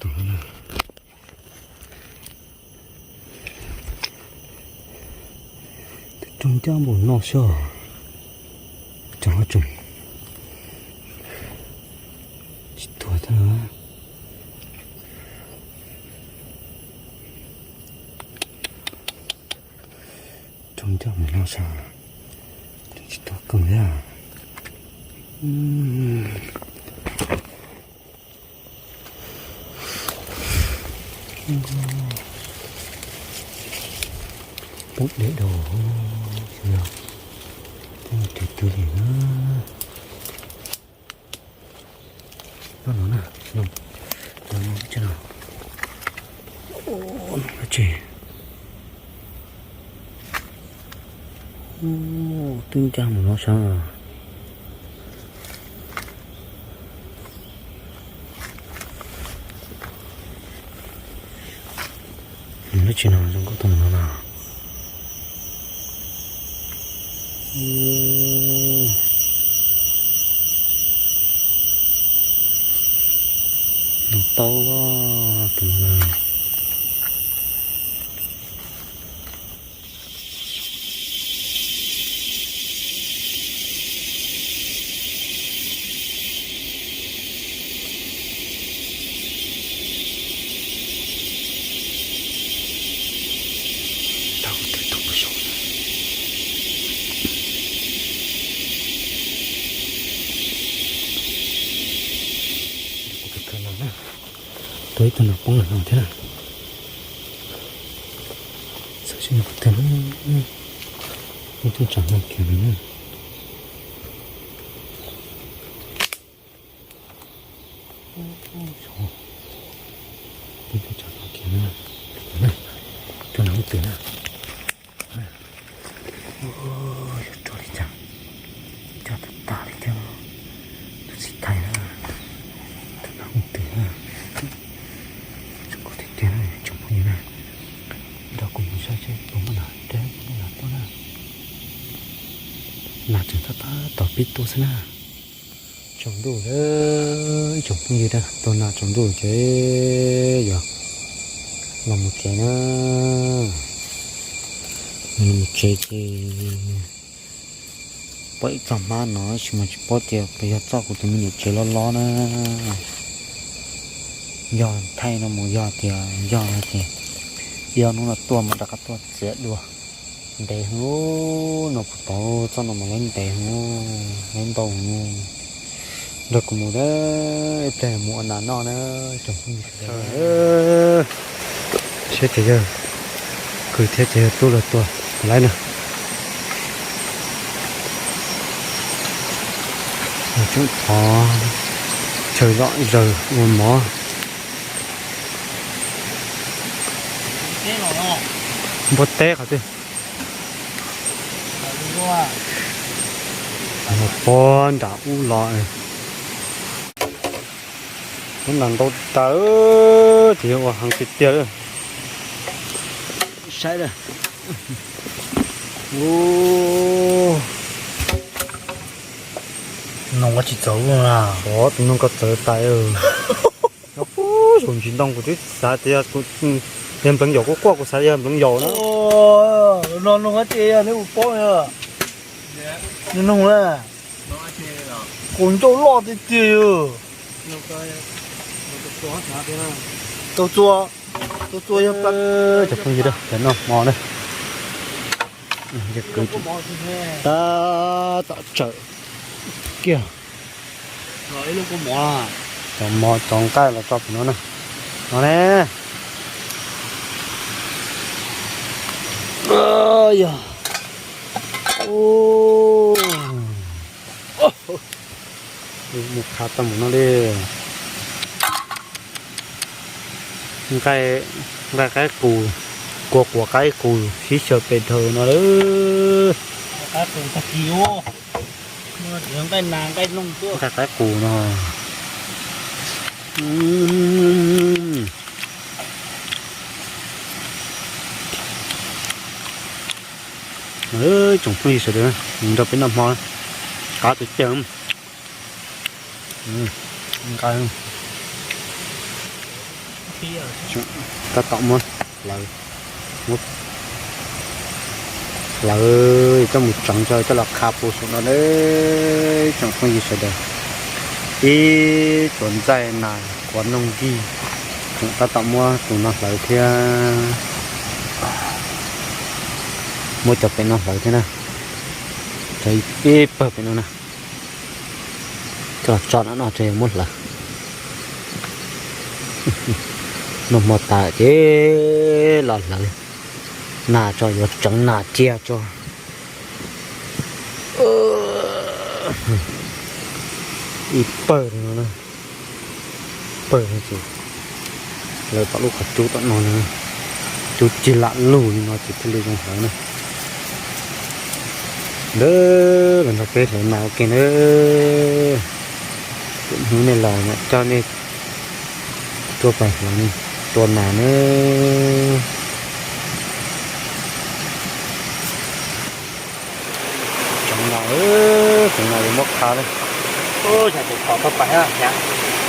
Tus no na. Tus rooj ncaj npaum no sab. Tsoom hab tsoom. Tsis tuag thiab. Rooj ncaj npaum no sab. Tsis tuag kawg thiab. Poob deb dhau. Xyov yog poob twg twg li na. Nyob no na, no, no, no, tsis no. Nyob dab tsi? Twb ncaj mus no sab. Nws lub tsis no zoo nkauj tau no na. Nws tau tus no na. Tau tus tus saum na. Tus no na. Tua ib tug nas poob lawm no thiab na. Xyov yog tus twg na. Ib tug tsam no kiag no na. Ib tug tsam no kiag no. Tus no twg na. Yog rau li cas, coj tag tag li thiab. Tus txiv thais na, tus no twg na. Zoo nkauj tiag tiag na tsoom phooj ywg na. Nrog kuv mus saib seb puas muaj nas dawb puas muaj nas tuaj na. Nas tseem tab tab tom pib tuaj xwb na. Tsoom Ntuj, ib tsoom phooj ywg, tuag nag tsaus ntuj ces yog los mus tsev na. Los mus tsev ces pom ib txoj hmab no tab sis mas tsis paub tias puas yog txoj kuv tus me niam tsev loj loj na. Yog thaij no mus yog tias yog tias ib ob hnub no tuaj mam rov qab tuaj txiav dua. Ntev heev no, kuv tau txoj no mas lawv ntev heev, lawv ntau heev. Nrog kuv mus na, ib pliag mus ua nas noj na. Saib ces yog kwv thiab ces yog tub los tuaj puas laib na. Tseem thov chaw zom zaws ua mov. Npua teb qhov twg? Mus pob nram ub los. Pob nram ntau tas, ces yog ua heev tiag tiag. Saib a. Noog ua tsis txaus na. Ov, tus noog koj txawv tas. Nyob puag saum ntsis ntoo kuv twb xav tias yog npleev yaum, kuj quaj kuv xav yog npleev yaum na. No noog ces yog neb ua pob, neb noog na. Kaus ncauj loj tiag tiag. Tau txua, tau txua yog cov phooj ywg, cov noj hmo na. Kwv tab tom tsawm kiag cov mov cov nqaij los tso pem no na. No ne. Yog mus khav tau mus no li. Nqaij qaib qus, kua quav qaib qus sib xyaw pes dhawv no lawm. Nqaij qaib qus no. Tsoom phooj ywg sawv daws, nrog peb noj hmo, qab tus cawg. Tab tom muab hlawv, muab hlawv coj mus tseev tso coj los kha pus saum no na. Tsoom phooj ywg sawv daws, ib tsuas ntxaij nas quav noog nkig, tseem tab tom muab tus no hlawv thiab, muab cov pem no hlawv thiab na. Cov ib pawg pem no na, coj los tso no no ces muab hlawv. Noj hmo tas ces los hlawv nas tso, yuav tseev nas cia tso. Ib pawg no, pawg no ces lawv tom lub qhov cub tom no na, cub cig lam lug li no ces thiaj li zoo hlawv na. Ntawd los nrog peb hlawv nas ua ke na. Hnub nej los mam coj nej tuaj pais hlawv tua nas na. Tseev nas, tseev nas yuav muab kha na. Ub, xyov tus tom tau pais, hnyav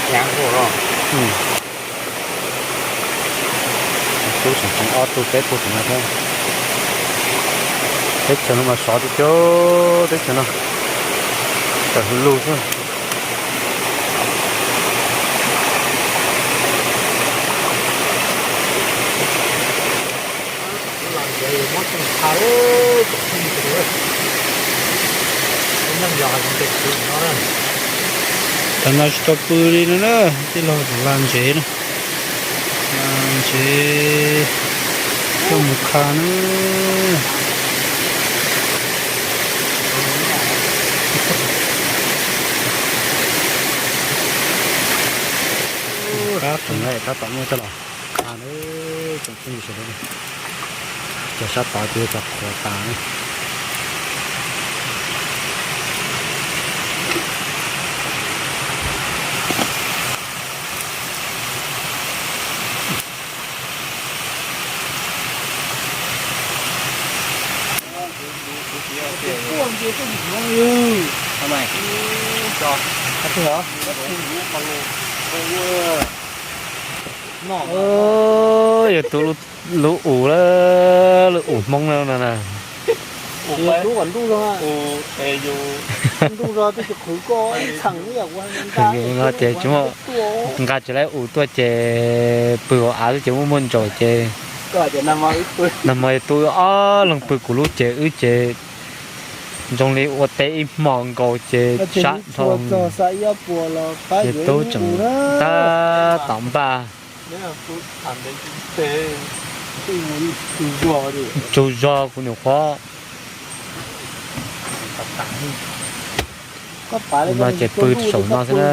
hnyav ua los. Tub tseem tseev ob tug peb tug tom no thiab. Teb chaws no mas sov tiag tiag, teb chaws no tawm hwv lug xwb. Tam no tsis tau pw li no na, tij laug tseem la ntsev na. La ntsev coj mus kha na. Tab tom muab coj los kha na, tsoom phooj ywg sawv daws. Cov sab tod ces cov qhuav tas. Yog tus lub, lub us, lub us Hmoob no na. Ntuj no ces tsis muaj, nqa tsis laib us tuaj ces pw hauv av xwb ces muaj muaj ntsaum ces nag hmo yog tub ob leeg pw kuv lub ces wb ces zoo li ua teb ib hmo nkaus ces sab dhau. Ces tub tseem tab tom npaj tsaug zog kuv niam qhuav. No ces pw saum no xwb na.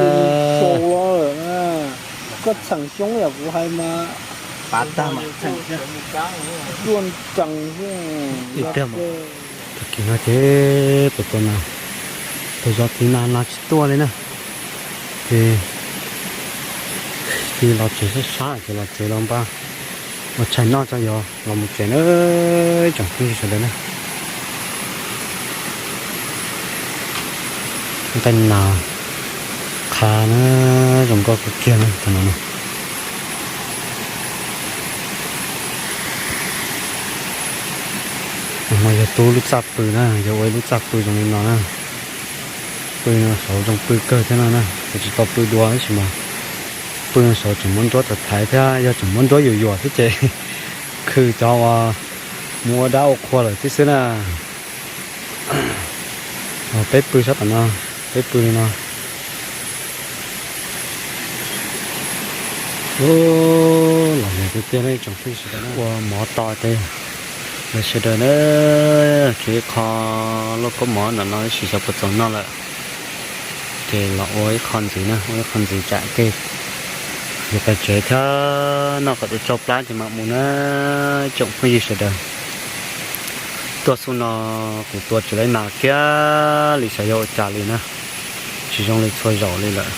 Ib pliag mas tag kis no ces tus tua nas, tus zov tiv nas no tsis tuaj li na. Ces cia los tsev sab sab ces los tsev los npaj ua tshais noj tso yog los mus tsev na, tsoom phooj ywg sawv daws na. Nqaij nas qhav na, zoo nkauj kawg kiag na tus no na. Nag hmo yog tub lub txaj pw na, yog ua ib lub txaj pw zoo li no na. Pw no saud zoo pw kawg thiab no na, kuv tsis tau pw dua tab sis mas pw no saud tseem muab nruab thaiv thaiv thiab yog tseem muab nruab yuam yuam thiab ces khw cov uas mus ua dab ua qhua lawm thiab xwb na. Peb pw sab tom no, peb pw li no. Los lawm tiag tiag tsoom phooj ywg sawv daws na, ua mov tos ces lawv sawv daws na, tshuav ib qho lauj kaub mov ntawm no tab sis xyov puas txaus noj lawm. Ces los ua ib qho ntxiv na, ua ib qho ntxiv tsam tej yuav pais tsev thiab noj kom tau tsau plab ces mam mus na tsoom phooj ywg sawv daws. Tuaj xub no kuv tua tsis laib nas kiag li xyov yog ua cas li na, tsis zoo li txhua zaus li lawm.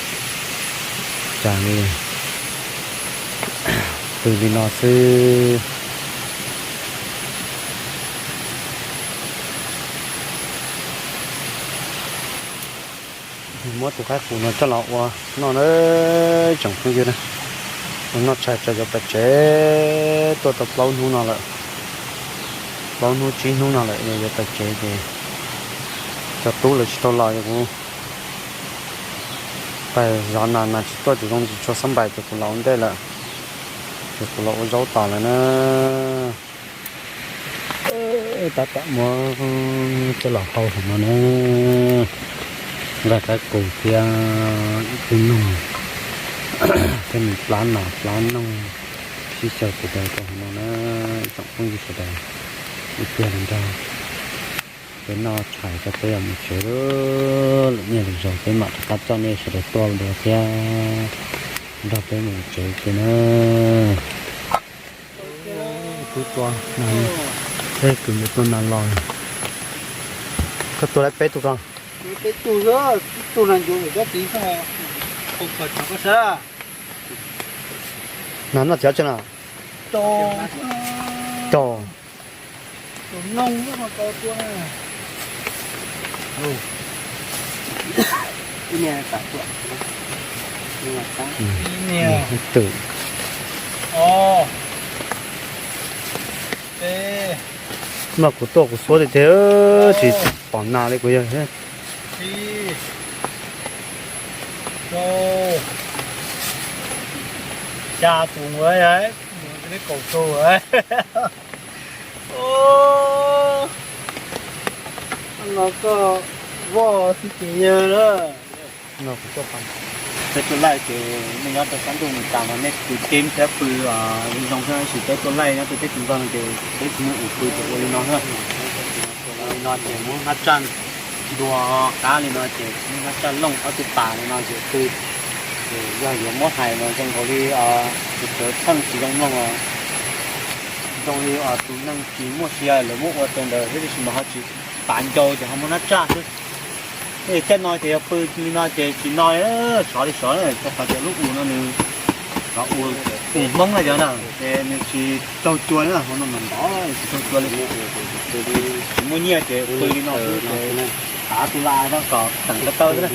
Cas li, pw li no xwb. Muab tus qaib qus no coj los ua noj na tsoom phooj ywg na. Ua noj tshais tso yuav pais tsev, tuaj tau plaub hnub no lawm, plaub hnub tsib hnub no lawm yuav pais tsev ces cov tub lawv tsis tau los, kuv pais zov nas, nas tsis tuaj ces zoo tsis tshua xab npais ces kuv los ua ntej lawm, ces kuv los ua zaub tos lawm na. Tab tom muab coj los hau hauv no na, nqa qaib qus thiab ib tug noog, thiab plab nas plab noog, sib xyaw sawv daws rau hauv no na, tsoom phooj ywg sawv daws. Ib pliag li nrog peb noj tshais tso peb yuav mus tsev, lwm niaj lwm zaus peb mam rov qab coj nej sawv daws tuaj dua thiab nrog peb mus tsev ua ke na. Tub tua, peb kwv mus tua nas los. Koj tua lawm peb tug ko. Nas noj txiav tso na. Tos. Twm. Mas kuv tuaj kuv suab tiag tiag tsis pom nas li kuv yog. Xya tus ua, kaum tus. No koj voj xwb ces yawg lawm. Peb tuaj laij ces nej nyob rau sab ntuj Mes Kas mas nej pw teb thiab pw zoo zoo thiab, tab sis peb tuaj laij nyob rau teb chaws Nplog no ces peb tsis muaj us pw ces ua li no xwb. Ua li no ces muab hnab tsaj ntua qab li no ces muab hnab tsaj looj ob tug pas li no ces pw. Ces yog yuav muab hais mas zoo nkaus li kuv txawv tsheej tsis zoo mloog os. Zoo li tus neeg tsis muaj sia lawv muab ua rau ntawd thiab, tab sis mas ho tsis pav ncau ces ho muab hnab tsaj xwb. Caij no ces yog pw li no ces tsis no, sov li sov, rau qhov tias lub us no nws, cov us, us Hmoob no yog na, ces nws tsis raug cua na, hauv no mas ntov tsis raug cua li. Tsis muaj nyiaj ces pw li no xwb ces Av tus las no kom teem ko taw xwb na.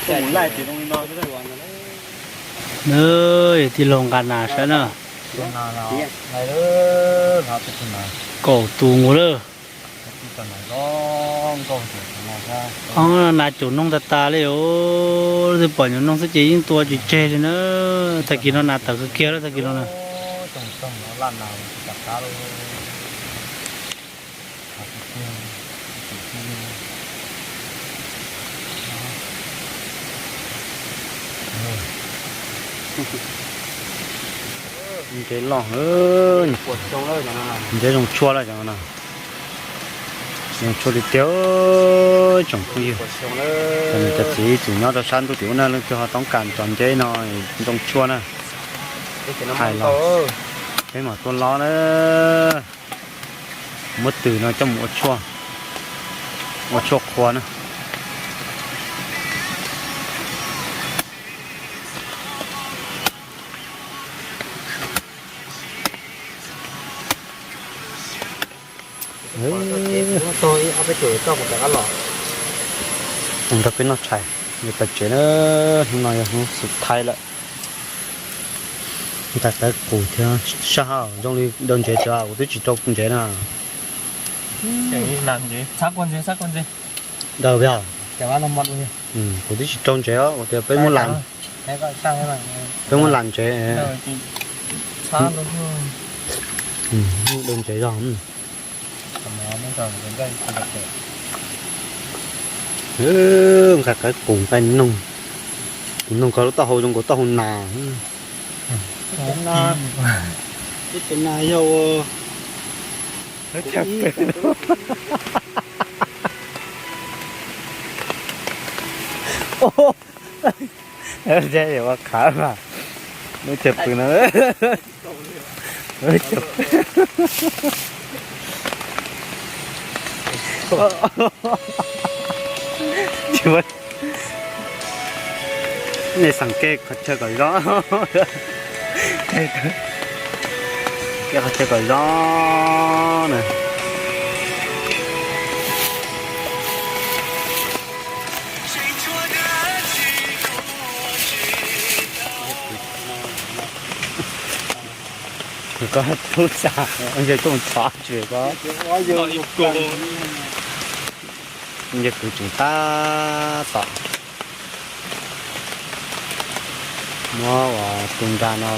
Tuaj mus laij ces zoo li no xwb na. Nws tij laug nqa nas saib na. Kaum tus nkaus lawm. Nas caum noog tas tas li os, twb pom nyuam noog xwb ces yeej tua tseg tseg li na. Tag kis no nas tawm kawg kiag lawm tag kis no na. Ntses loj, ntses zoo tshuaj lawm cov no. Zoo tshuaj li tiag tsoom phooj ywg. Cov niam cov txiv ib txwm nyob rau sab ntuj tim ub na, leej twg ho toob kas tso ntses no zoo tshuaj na, hais los peb mam tuaj lob na. Muab tws no coj mus ua tshuaj, ua tshuaj qhua na. Nrog peb noj tshais, yog pais tsev na, hnub no yog hnub xub thawj lawm. Nqa qab qus thiab sab hauv zoo li daws ntsev tso, kuv twb tsis rau ntsev na. Daws yog, kuv twb tsis rau ntsev os, kuv tias peb muab las, peb muab las ntsev. Daws ntsev zog. Nqa qab qus nqa noog, tus noog ko lub taub hau zoo nkaus taub hau nas. Tus nas yog ua ua khav mas lub cawg pw no. Nej xeem kev qhov chaw kom zoo, kev qhov chaw kom zoo na. Koj tub txaj, nce tuaj thov tsis koj. Nce kwv tseem tab tom muab ua tu nra no.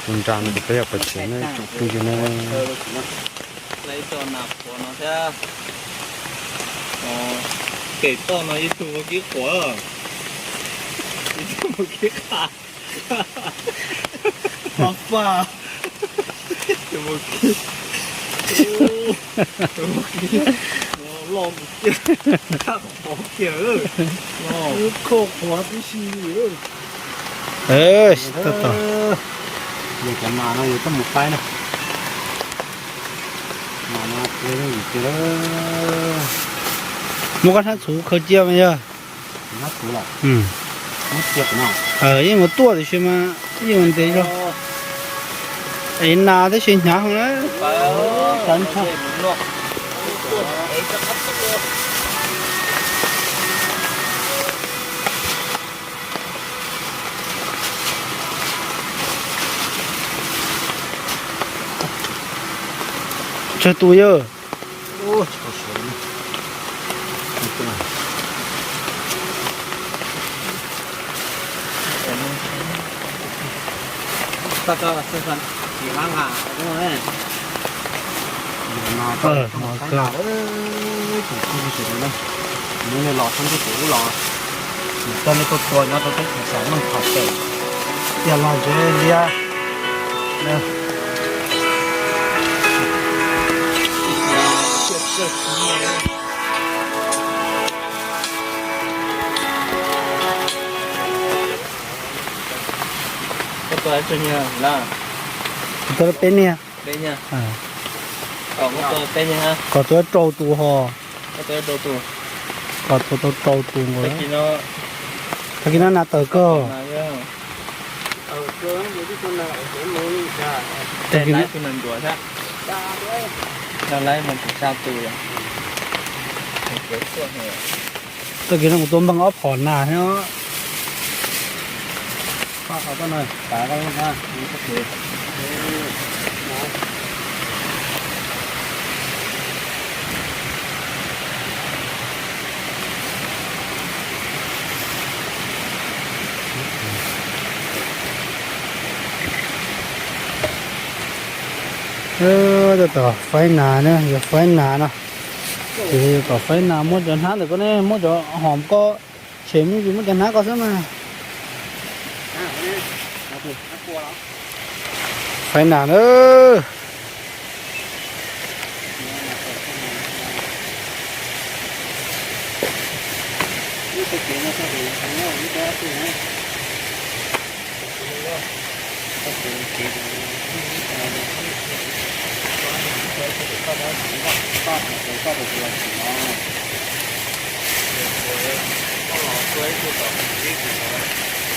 Tu nra no ces peb yog pais tsev na tsoom phooj ywg na. Kem toj no ib tug ua kib qhuav, ib tug ua kib qha. Pab pab, tus mus kib, tus mus kib loj kiag, qab qhov kiag, khoj qhuav tib si. Yog cov nas no yus tuaj mus faib na. Nas no cia li tiag. Muab koj hnab txhuv khaws cia mas yog. Yeej mus tuaj tiam sis mas yeej ua ntev zog. Es nas tab sis hnyav heev na. Tsawg tus yawg? Nws los sab ntuj tim ub los, nws coj nej tuaj tua nyob rau teb chaws Xeev Looj thom pem, tiag los ntsev liab. Kuv tua peb niag. Kom tua rau tus ho. Kom tua tau rau tus nkaus. Tag kis no nas tawm kawg. Tag kis no, Tag kis no kuv tua npeeg ob phom nas thiab. Cov tom faib nas na, yog faib nas no. Ces yog tom faib nas muab cov hnab ntawm ko ne, muab cov hom ko, tshem me ntsis muab cov hnab ko xwb mas. Faib nas na.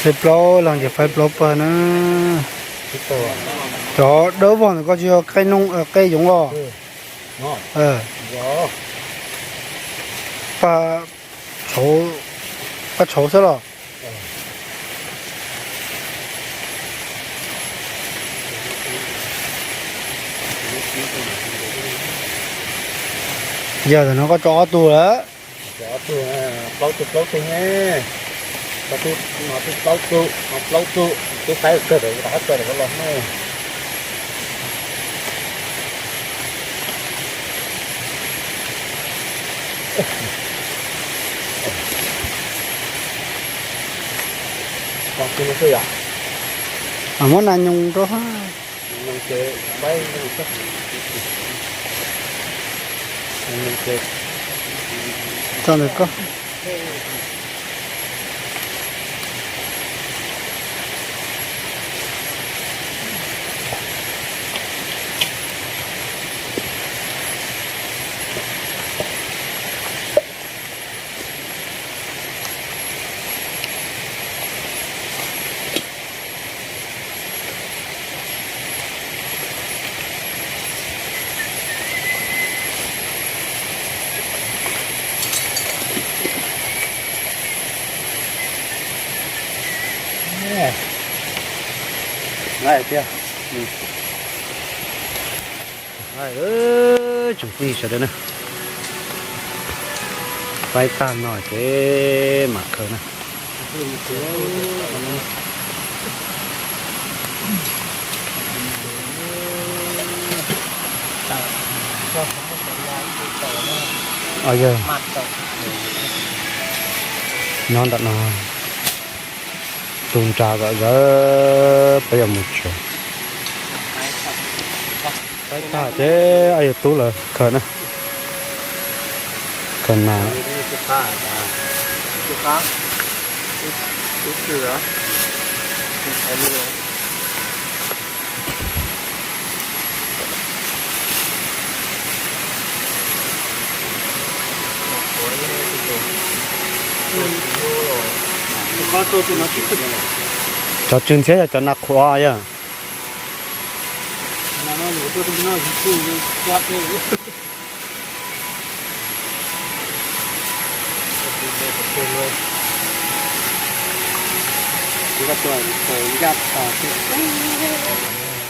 Faib plaub leeg ces faib plaub pawg na. Cov dawb vog ntawm ko tsis yog qe noog, qe yoov los? Paj tshauv, paj tshauv xwb los? Yog tam no koj tso ob tug lawm. Plaub tug, plaub tug ne. Koj twb no twb plaub tug, no plaub tug, twb faib kawg ntawm, faib kawg ntawm los ne. Muab nas nyoos rau. Tso ntawm koj. Tsoom phooj ywg sawv daws na, faib tag no ces mam khaws na. Yog nyob ntawm no, tu nra zom zaws peb yuav mus tsev. Faib tag ces yog tub lawv khaws na, khaws nas. Cov tsw ntxhiab yog cov nas qhuav yog.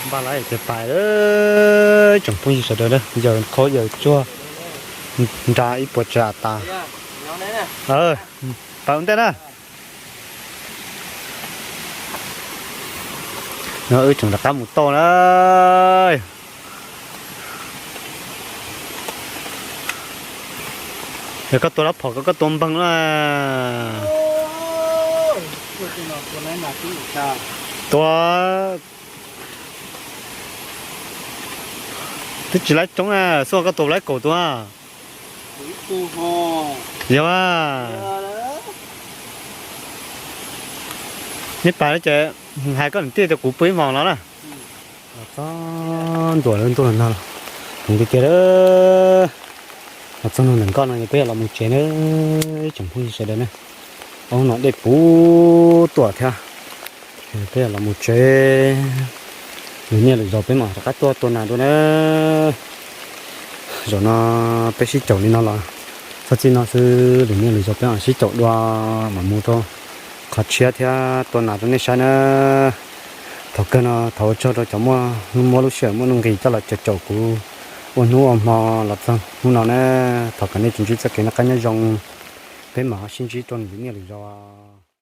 Npaj lawm ces pais, tsoom phooj ywg sawv daws, yawm khaub yawm tsuag, nra ib puas tsav tas. Pais ua ntej na. No wb tseem rov qab mus tau na. Yog koj tua lab phom ko koj tua npeeg na. Tua twb tsis laib coob na, xub koj tua laib kaum tus. Yog, neb pais ces hais koj niam tij rau kuv pw ib hmos no na. Txog ntua lawm ntuj los nag los, ntuj tiag tiag. Los txog ntua ntawm koj no ces peb yuav los mus tsev na, tsoom phooj ywg sawv daws na. Ob hnub no dej puv tuaj thiab, peb yuav los mus tsev. Lwm niaj lwm zaus peb mam rov qab tuaj tua nas dua na. Zaum no peb sib caum li no los txog txij no xwb, lwm niaj lwm zaus peb mam sib caum dua, mam mus rau qhov tshiab thiab tua nas rau nej saib na. Thaum kawg no thov ua tsaug rau cov muaj hnub muaj lub sij hawm muaj nuj nqis coj los caum kuv ua hnub ua hmo los txog hnub no na. Thov kom nej tsuas ntsib txoj kev noj qab nyob zoo, peb mam sib ntsib rau lwm niaj lwm zaus.